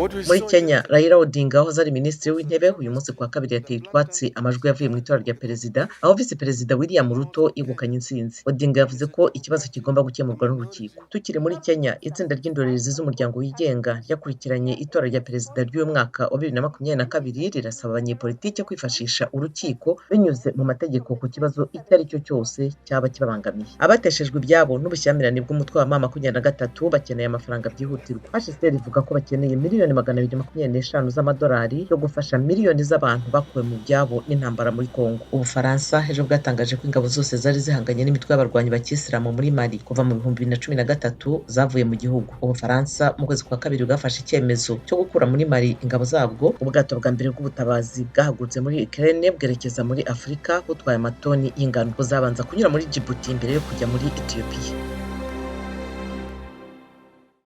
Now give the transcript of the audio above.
Muri Kenya, Raila Odinga wahoze ari minisitiri w'intebe, uyu munsi kuwa kabiri yateye utwatsi amajwi yavuye mu itora rya perezida, aho visi perezida William Ruto yegukanye intsinzi. Odinga yavuze ko ikibazo kigomba gukemurwa n'urukiko. Tukiri muri Kenya, itsinda ry'indorerezi z'umuryango wigenga ryakurikiranye itora rya perezida ry'uyu mwaka wa 2022 rirasaba abanyepolitike kwifashisha urukiko binyuze mu mategeko ku kibazo icyo ari cyo cyose cyaba kibabangamiye. Abateshejwe ibyabo n'ubushyamirane bw'umutwe wa M23 bakeneye amafaranga byihutirwa. HCR ivuga ko bakeneye miliyoni 225 z'amadolari yo gufasha miliyoni z'abantu bakuwe mu byabo n'intambara muri Congo. Ubufaransa ejo bwatangaje ko ingabo zose zari zihanganye n'imitwe y'abarwanyi ba kisilamu muri Mali kuva mu 2013 zavuye mu gihugu. Ubufaransa mu kwezi kwa kabiri bwafashe icyemezo cyo gukura muri Mali ingabo zabwo. Ubwato bwa mbere bw'ubutabazi bwahagurutse muri Ukraine bwerekeza muri Afurika butwaye amatoni y'ingano, buzabanza kunyura muri Djibouti mbere yo kujya muri Ethiopia.